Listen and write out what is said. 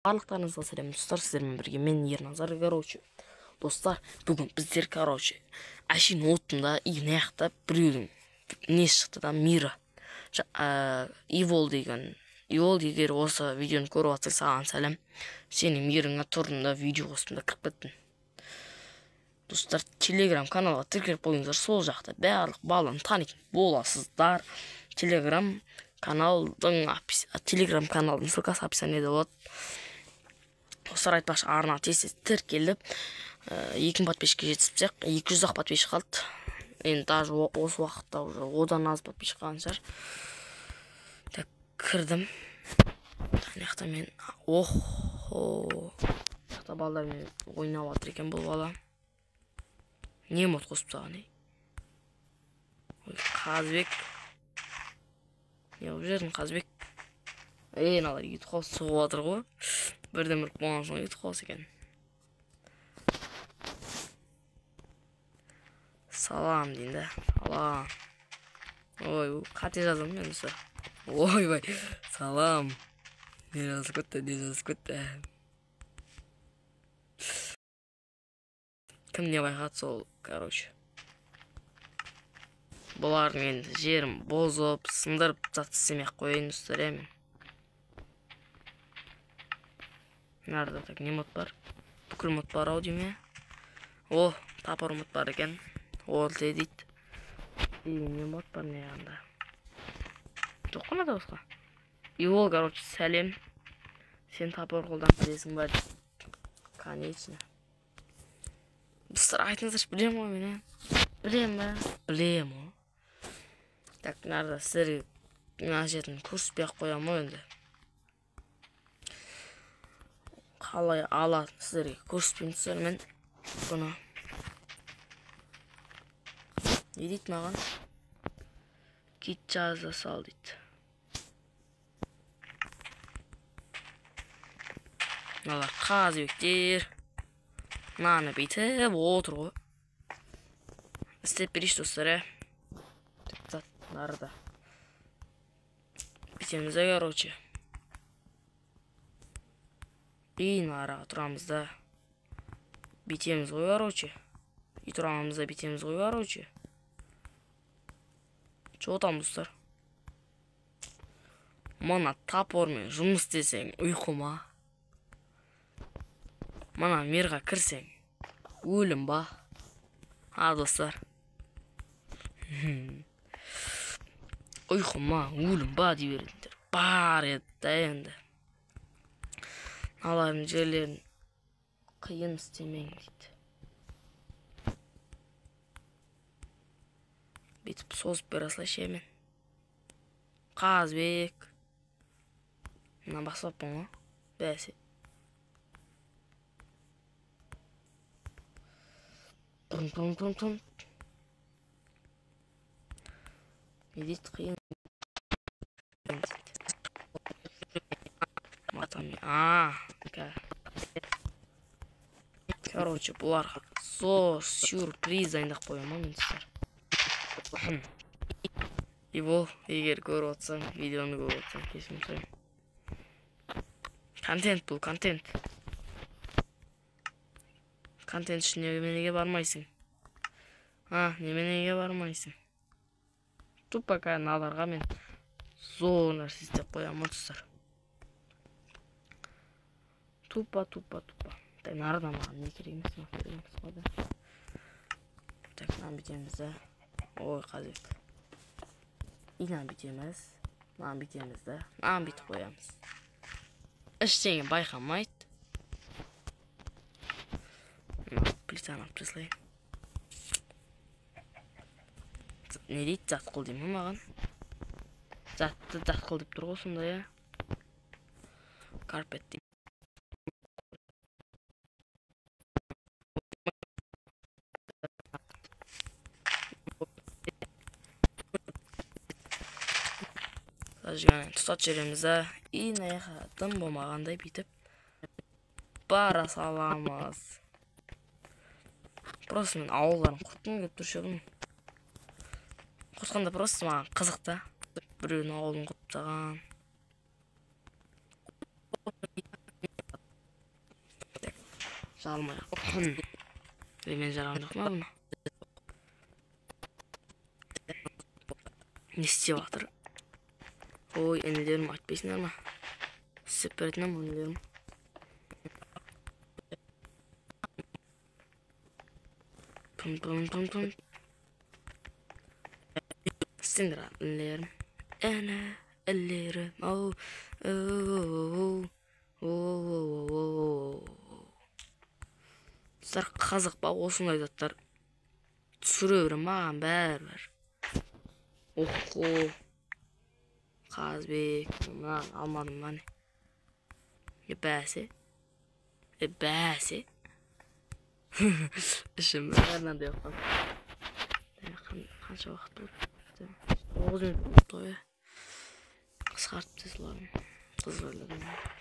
Барлықтарыңызға сәлем достар, сіздермен бірге мен Ерназар. Короче, достар, бүгін біздер, короче, әшейін оттым и мына жақта біреудің не шықты да, Мира. Ивол деген. Ивол, егер осы видеоны көріп жатсаң, саған сәлем. Сенің мирыңа тұрдым да, видео қостым да, кіріп кеттім. Достар, телеграм каналға тіркеліп қойыңыздар, сол жақта барлық баланы танитын боласыздар. Телеграм каналдың ссылкасы описаниеде болады. Достар, айтпақшы, арна тез тез тіркеліп, 2000 подписчикке жеткізсек, 200 ақ подписчик қалды. Енді даже осы уақытта уже одан аз подписчик қалған шығар. Так, кірдім. Мына жақта мен, охо, мына жақта балдармен ойнап жатыр екен бұл бала. Не мод қосып тастаған, ей? Ой, Қазбек. Не қылып жібердің, Қазбек? Ей, мыналар ұйытқы соғып жатыр ғой. Бірден бір болған соң ұйытқы екен. Салам дейін да. Салам. Ой, қате жаздым мен осы. Ойбай, салам. Не жазылып кетті, не жазылып кетті. Кім не байқады сол, короче. Бұлардың енді жерін бұзып, сындырып зат істемей ақ қояйын, достар, иә мен. Нарда так не мод бар? Бүкіл мод бар ау деймін, иә. О, топор мод бар екен. Орте дейді. И не мод бар мына жағында? Жоқ қой мынада басқа. И ол, короче, сәлем. Сен топор қолданып білесің ба? Конечно. Достар, айтыңыздаршы, білемін ғой мен, иә? Білемін ба? Білемін ғой. Так, мынарда сіздерге мына жерін көрсетпей ақ қоямын ғой енді. Қалай алатын сіздерге көрсетпеймін, достар, мен бұны. Не дейді маған? Кит жаза сал дейді. Мыналар қазыбектер. Мынаны бүйтіп отыр ғой. Істеп берейінші, достар, ә. Заттарды. Бүйтеміз да, короче. И араға тұрамыз да. Бүйтеміз ғой, короче. И тұрамыз да, бүйтеміз ғой, короче. Чё там, достар? Мына топормен жұмыс істесең, ұйқы ма? Мына мирға кірсең, өлім ба? А, достар. Ұйқы ма, өлім ба дей беретіндер бар еді да енді. Мыналардың жерлерін қиын істемең дейді. Бүйтіп созып бере салайыншы мен. Қазбек. Мына баспаппын ғой. Бәсе. Тум тум тум тум. Не дейді қиын? А, короче, бұларға зор сюрприз дайындап қоямын мен, достар. И бұл, егер көріп отырсаң, видеоны көріп отырсаң, кешірім сұраймын. Контент бұл, контент. Контент үшін неменеге бармайсың? А, неменеге бармайсың? Тупо мыналарға мен зор нәрсе істеп қоямын, достар. Тупо, тупо, тупо. Так, нарыдан маған не керек емес, маған керек емес қой да. Так, мынаны бүйтеміз да. Ой, Қазбек. И мынаны бүйтеміз. Мынаны бүйтеміз да. Мынаны бүйтіп қоямыз. Ештеңе байқамайды. Мына плитаны алып тастайын. Не дейді? Зат қыл деймін маған. Затты зат қыл деп тұр ғой сонда, иә. Карпет дейді. Зажигание тұтатып жібереміз да, и мына жаққа дым болмағандай бүйтіп бара саламыз. Просто мен ауылдарын құртқым келіп тұр ше бұның. Құртқанда просто маған қызық та. Біреудің ауылын құртып тастаған. Жарылмай. Мен жарған жоқ ма бұны? Не істеп жатыр? Ой, інілерім, айтпайсыңдар ма? Істеп беретін едім, інілерім. Пым пым пым пым. Істеңдер, інілерім. Інілерім. Оу, оу, оу, оу. Достар, қызық па осындай заттар? Түсіре беремін, маған бәрібір. Охо. Қазбек, мынаны алмадым ба не? Е, бәсе. Е, бәсе. Ішім бәрі мынандай болып қалды. Қанша уақыт болды? 9 минут болды ғой. Қысқартып тастадым. Қызық.